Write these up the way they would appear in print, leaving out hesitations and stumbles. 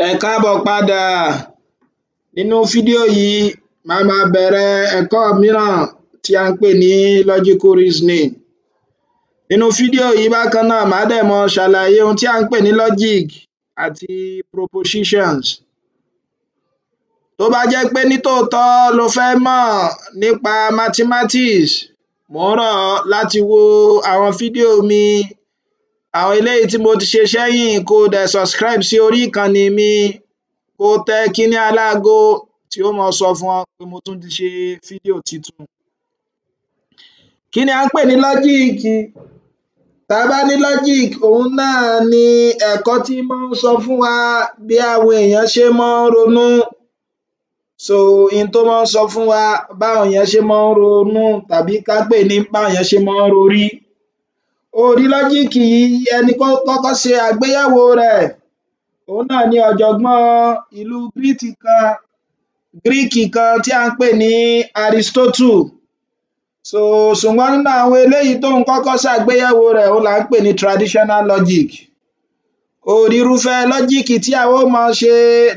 Ẹ káàbọ̀ padà. Nínú fídíò yìí, má ma bẹ̀rẹ̀ ẹ̀kọ́ míràn tí à ń pè ní logical reasoning. Nínú fídíò yìí bákan náà, màá dẹ̀ máa ṣàlàyé ohun tí à ń pè ní logic àti propositions. Tó bá jẹ́ pé nítòótọ́ lo fẹ́ mọ̀ nípa mathematics, mò ń rọ̀ ọ́ láti wo àwọn fídíò mi, àwọn eléyìí tí mo ti ṣe sẹ́yìn, kó o dẹ̀ subscribe sí orí ìkànnì mi, kó o tẹ kiní aláago tí ó máa sọ fún ọ pé mo tún ti ṣe fídíò titun. Kí ni à ń pè ní logic? Tá bá ní logic, òhun náà ni ẹ̀kọ́ tí máa ń sọ fún wa bí àwọn èèyàn ṣe máa ń ronú. So n tó máa ń sọ fún wa báwọn èèyàn ṣe máa ń ronú tàbí ká pè ní báwọn èèyàn ṣe máa ń rorí. O rí logic yìí, ẹni tó kọ́kọ́ ṣe àgbéyẹ̀wò rẹ̀, òhun náà ni ọ̀jọ̀gbọ́n ìlú Greek kan tí à ń pè ní Aristotle. So ṣùgbọ́n nínú àwọn eléyìí tóhun kọ́kọ́ ṣàgbéyẹ̀wò rẹ̀, òhun là ń pè ní traditional logic. O rí irúfẹ́ logic tí àwa ó máa ṣe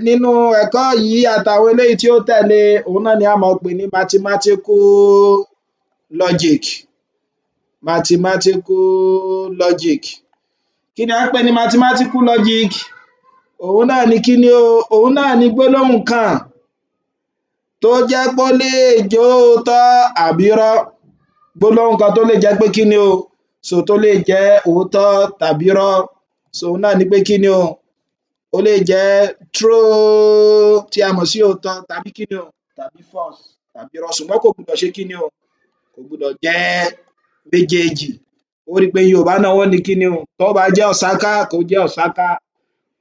nínú ẹ̀kọ́ yìí àtàwọn eléyìí tí ó tẹ̀lé, òhun náà ni á máa pè ní mathematical logic. Mathematical logic. Kí ni à ń pè ní mathematical logic? Òhun náà ni kíni o? Òhun náà ni gbólóhùn kan tó jẹ́ pé ó lè jóòótọ́ àbí irọ́. Gbólóhùn kan tó lè jẹ́ pé kíni o? So tó lè jẹ́ òótọ́ tàbí irọ́. So òhun náà ni pé kíni o? Ó lè jẹ́ true, tí a mọ̀ sí òótọ́, tàbí kíni o? Tàbí false, tàbí irọ́, ṣùgbọ́n kò gbọdọ̀ ṣe kíni o? Kò gbọdọ̀ jẹ́ méjèèjì. Ó rí pé Yorùbá náà wọ́n ní kíni o? Tó bá jẹ́ ọ̀sáká, kó jẹ́ ọ̀sáká,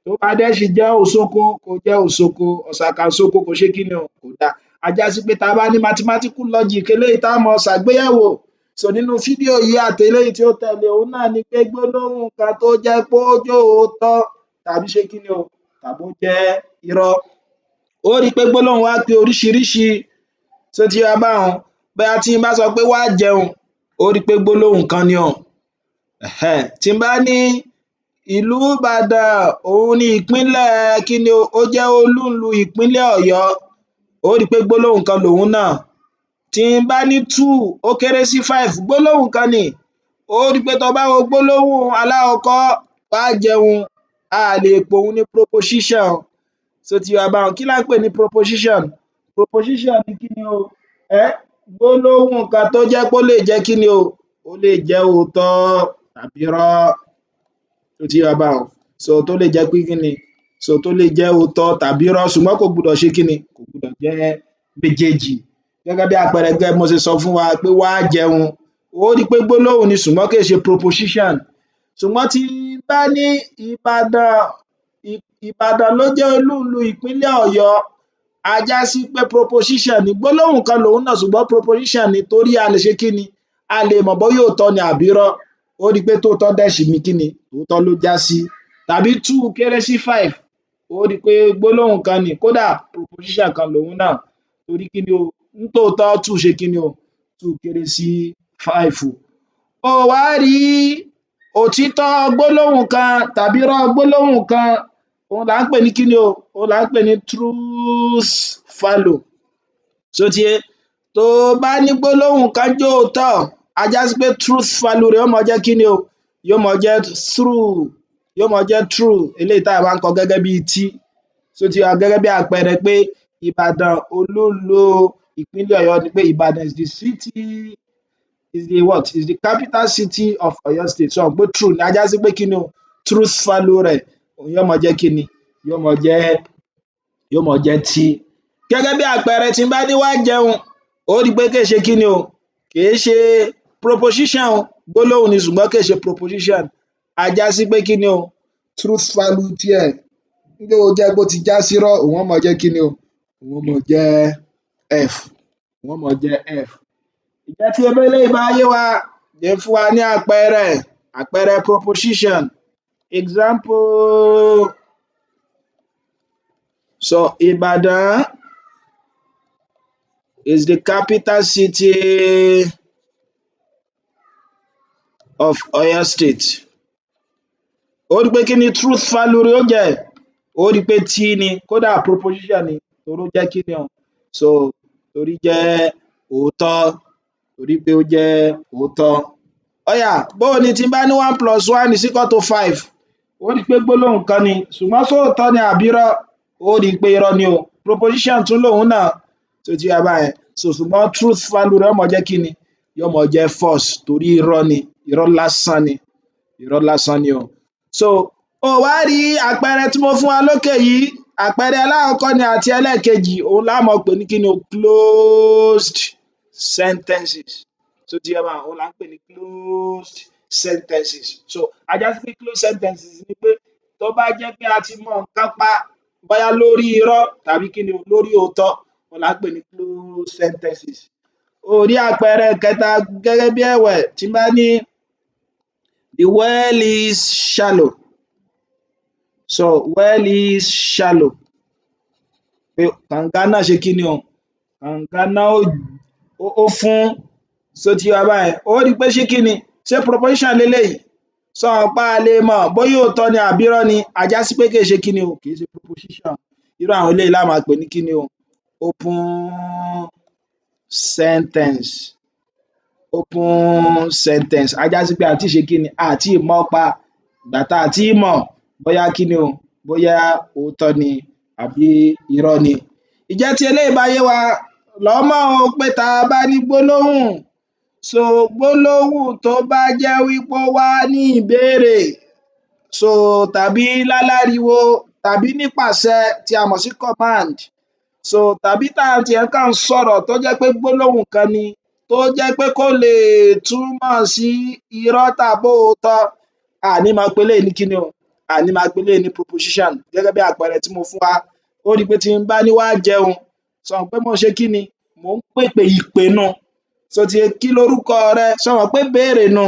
tó bá dẹ̀ sì jẹ́ òsoko, kó jẹ́ òsoko. Ọ̀sàkà-ǹsoko kò ṣe kíni o? Kò dáa. Á já sí pé tá bá ní mathematical logic eléyìí tá máa ṣàgbéyẹ̀wò, so nínú fídíò yìí àti eléyìí tí ó tẹ̀lé, òhun náà ni pé gbólóhùn kan tó jẹ́ pé ó jẹ́ òótọ́ tàbí ṣe kíni o? Tàbí ó jẹ́ irọ́. Ó rí pé gbólóhùn wá pé oríṣiríṣi. Ṣó ti yé wa báhun? Bóyá tí n bá sọ pé "Wá jẹun", ó rí pé gbólóhùn kan ni o. Tí n bá ní ìlú Ìbàdàn òun ni ìpínlẹ̀ kíni o? Ó jẹ́ olúùlú ìpínlẹ̀ Ọ̀yọ́, ó rí pé gbólóhùn kan lòun náà. Tí n bá ní two ó kéré sí five, gbólóhùn kan ni. Ó rí pé tó bá wo gbólóhùn alákọ̀ọ́kọ́, "Wá jẹun", a lè pè òun ní proposition. Ṣó ti yé wa báhun? Kí là ń pè ní proposition? Proposition ni kíni o? Gbólóhùn kan tó jẹ́ pé ó lè jẹ́ kíni o? Ó lè jẹ́ òótọ́ tàbí irọ́. Ṣó ti yé wa báhun? So tó lè jẹ́ pé kíni? So tó lè jẹ́ òótọ́ tàbí irọ́, ṣùgbọ́n kò gbọdọ̀ ṣe kíni? Kò gbọdọ̀ jẹ́ méjèèjì. Gẹ́gẹ́ bí àpẹẹrẹ, gẹ́gẹ́ bí mo ṣe sọ fún wa pé "Wá jẹun", ó rí pé gbólóhùn ni, ṣùgbọ́n kì í ṣe proposition. Ṣùgbọ́n tí n bá ní Ìbàdàn ló jẹ́ olúùlú ìpínlẹ̀ Ọ̀yọ́, á já sí pé proposition ni. Gbólóhùn kan lòun náà, ṣùgbọ́n proposition ni, torí a lè ṣe kíni? A lè mọ̀ bóyá òótọ́ ni àbí irọ́. Ó rí pé tóòtọ́ dẹ̀ sì ni kíni? Òótọ́ ló já sí. Tàbí two kéré sí five, ó rí pé gbólóhùn kan ni, kódà proposition kan lòun náà, torí kíni o? Nítòótọ́ two ṣe kíni o? Two kéré sí five. O wá rí òtítọ́ gbólóhùn kan tàbí irọ́ gbólóhùn kan, òun là ń pè ní kíni o? Òun là ń pè ní truth value. Ṣó ti yé? Tó o bá ní gbólóhùn kan jẹ́ òótọ́, á já sí pé truth value rẹ̀ yóò máa jẹ́ kíni o? Yóò máa jẹ́ true, yóò máa jẹ́ true, eléyìí tá a máa ń kọ gẹ́gẹ́ bí t. Ṣó ti yé wa? Gẹ́gẹ́ bí àpẹẹrẹ pé Ìbàdàn olúìlú ìpínlẹ̀ Ọ̀yọ́ ni, pé Ìbàdàn is the city, is the what? Is the capital city of Ọ̀yọ́ State. Ṣo mọ̀ pé true ni? Á já sí pé kíni o? Truth value rẹ̀, òun yóò máa jẹ́ kíni? Yóò máa jẹ́ t. Gẹ́gẹ́ bí àpẹẹrẹ, tí n bá ní "Wá jẹun", ó rí pé kì í ṣe kíni o? Kì í ṣe proposition o. Gbólóhùn ni, ṣùgbọ́n kì í ṣe proposition. Á já sí pé kíni o? Truth value tiẹ̀, nígbà ó jẹ́ pé ó ti já sírọ́, òun ó máa jẹ́ kíni o? Òun ó máa jẹ́ f, òun ó máa jẹ́ f. Ǹjẹ́ tí eléyìí bá yé wa, jẹ́ n fún wa ní àpẹẹrẹ proposition. Example: so Ìbàdàn is the capital city of Oyo State. Ó rí pé kí ni truth value rẹ̀ ó jẹ́? Ó rí pé T ni, kódà proposition ni, torí ó jẹ́ kíni o, so torí jẹ́ òótọ́, torí pé ó jẹ́ òótọ́. Ó yá, bóo ni tí n bá ní one plus one is equal to five? Ó rí pé gbólóhùn kan ni, ṣùgbọ́n ṣóòótọ́ ni àbí irọ́? Ó rí pé irọ́ ni o. Proposition tún lòun náà tó ti yé wa báyẹn. So ṣùgbọ́n truth value rẹ̀ ó máa jẹ́ kíni? Yóò máa jẹ́ false, torí irọ́ ni, irọ́ lásán ni, irọ́ lásán ni o. So o wá rí àpẹẹrẹ tí mo fún wa lókè yìí, àpẹẹrẹ alákọ̀ọ́kọ́ ni àti ẹlẹ́ẹ̀kejì, òun lá máa pè ní kíni o? Closed sentences. Ṣó ti yé báhun? Òun là ń pè ní closed sentences. So á já sí pé closed sentences ni pé tó bá jẹ́ pé a ti mọ nǹkan pa, bóyá lórí irọ́ tàbí kíni o, lórí òótọ́, òun là ń pè ní closed sentences. O rí àpẹẹrẹ kẹta gẹ́gẹ́ bí ẹ̀wẹ̀, tí n bá ní "The well is shallow", so well is shallow, pé kànga náà ṣe kíni o? Kànga náà ó fún. Ṣó ti yé wa báyẹn? Ó rí pé ṣé kíni, ṣé proposition leléyìí? Ṣó mọ̀ pé a lè mọ̀ bóyá òótọ́ ni àbí irọ́ ni? Á já sí pé kìí ṣe kíni o, kìí ṣe proposition. Irú àwọn eléyìí lá máa pè ní kíni o? Open sentence, open sentence. Á já sí pé a tíì ṣe kíni, a tíì mọ̀ pa ìgbà tá à tíì mọ̀ bóyá kíni o, bóyá òótọ́ ni àbí irọ́ ni. Ìjẹ́ tí eléyìí bá yé wa, lọ́ mọ̀ o pé tá a bá ní gbólóhùn, so gbólóhùn tó bá jẹ́ wípé ó wá ní ìbéèrè, so tàbí láláriwo tàbí nípàṣẹ tí a mọ̀ sí command, so tàbí tá tiẹ̀ kàn ń sọ̀rọ̀, tó jẹ́ pé gbólóhùn kan ni tó jẹ́ pé kò lè túmọ̀ sí irọ́ tàbí òótọ́, a ní máa pe eléyìí ní kíni o, a ní máa pe eléyìí ní proposition. Gẹ́gẹ́ bí àpẹẹrẹ tí mo fún wa, ó rí pé tí n bá ní "Wá jẹun", ṣo mọ̀ pé mò ń ṣe kíni? Mò ń pèpè, ìpè nu. Ṣó ti yé? "Kí lorúkọ rẹ?" Ṣo mọ̀ pé ìbéèrè nu?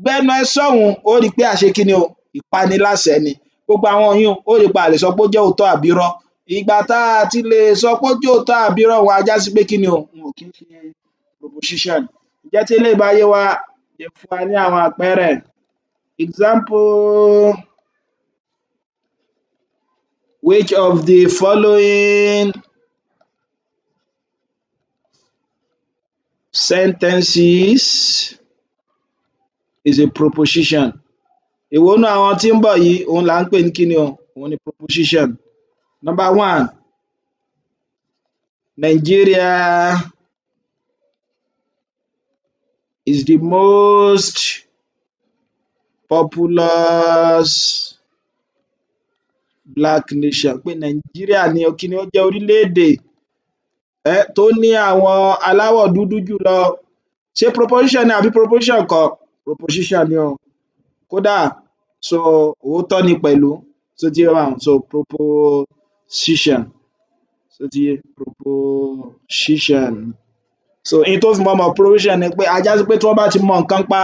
"Gbẹ́nu ẹ sọ́hùn-ún", ó rí pé àṣe kíni o? Ìpaniláṣẹ ni. Gbogbo àwọn yìí, ó rí pé a lè sọ pé ó jẹ́ òótọ́ àbí irọ́. Ìgbà tá a ti lè sọ pé ó jẹ́ òótọ́ àbí irọ́, á já sí pé kíni o? Wọn ò kí ń ṣe proposition. Ǹjẹ́ tí eléyìí bá yé wa, jẹ́ n fún wa ní àwọn àpẹẹrẹ. Example: which of the following sentences is a proposition? Èwo nínú àwọn tí ń bọ̀ yìí òun là ń pè ní kíni o, òun ni proposition? Number one, "Nigeria is the most populous black nation", pé Nàìjíríà ni kíni ó jẹ́ orílẹ̀-èdè tó ní àwọn aláwọ̀ dúdú jùlọ. Ṣé proposition ni àbí proposition kọ́? Proposition ni o. Kódà, so òótọ́ ni pẹ̀lú. Ṣó ti yé báhun? So proposition, ṣó ti yé? Proposition. So in tó fi mọ́ mọ̀ proposition ni pé á já sí pé tí wọ́n bá ti mọ nǹkan pa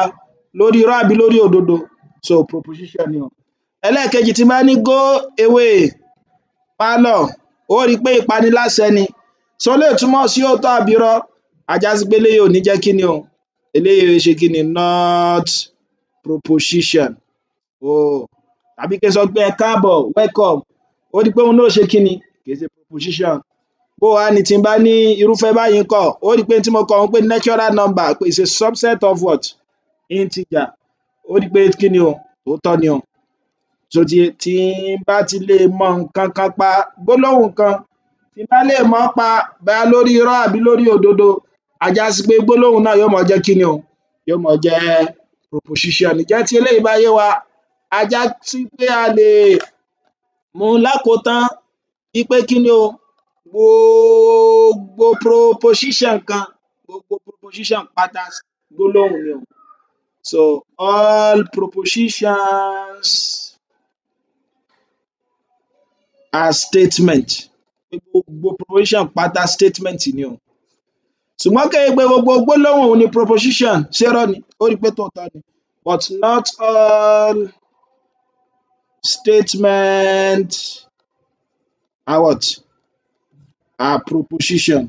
lórí irọ́ àbí lórí òdodo, so proposition ni o. Ẹlẹ́ẹ̀kejì, tí n bá ní "Go away", máa lọ, ó rí pé ìpaniláṣẹ ni. Ṣó lè túmọ̀ sí òótọ́ àbí irọ́? Á já sí pé eléyìí ò ní jẹ́ kíni o, eléyìí ó ṣe kíni? Not proposition o. Tàbí kí n sọ pé "Ẹ káàbọ̀", welcome, ó rí pé òun náà ó ṣe kíni? Kì í ṣe proposition. Bó wá ni tí n bá ní irúfẹ́ báyìí ńkọ́? Ó rí pé tí mo kọ pé natural number pé is a subset of what? Integer. Ó rí pé kíni o? Òótọ́ ni o. Ṣó ti yé? Tí n bá ti lè mọ nǹkan kan pa gbólóhùn kan, tí n bá lè mọ̀ ọ́ pa bóyá lórí irọ́ àbí lórí òdodo, á já sí pé gbólóhùn náà yóò máa jẹ́ kíni o? Yóò máa jẹ́ proposition. Ǹjẹ́ tí eléyìí bá yé wa, á já sí pé a lè mú lákòótán wípé kíni o? Gbogbo proposition kan, gbogbo proposition pátá, gbólóhùn ni o. So all propositions are statement. Gbogbo proposition pátá, statement ni o. Ṣùgbọ́n kì í ṣe gbogbo gbólóhùn ni proposition. Ṣé irọ́ ni? Ó rí pé tòótọ́ ni. But not all statement are what? Are proposition.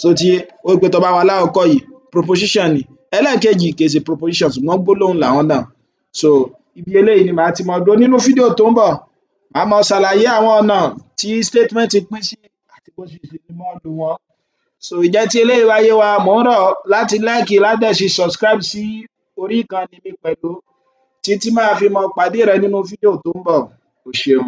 Ṣó ti yé? Ó rí pé tó bá wo alákọ̀ọ́kọ́ yìí, proposition ni. Ẹlẹ́ẹ̀kejì kì í ṣe proposition, ṣùgbọ́n gbólóhùn làwọn náà. So Ibi eléyìí ni màá ti máa dúró. Nínú fídíò tó ń bọ̀, màá máa ṣàlàyé àwọn ọ̀nà tí statement pín sí àti bó ṣe lè máa lò wọ́n. So ìjẹ́ tí eléyìí bá yé wa, mò ń rọ̀ ọ́ láti like, láti dẹ̀ sì subscribe sí orí ìkànnì mi pẹ̀lú, títí màá fi máa pàdé rẹ nínú fídíò tó ń bọ̀. O ṣeun.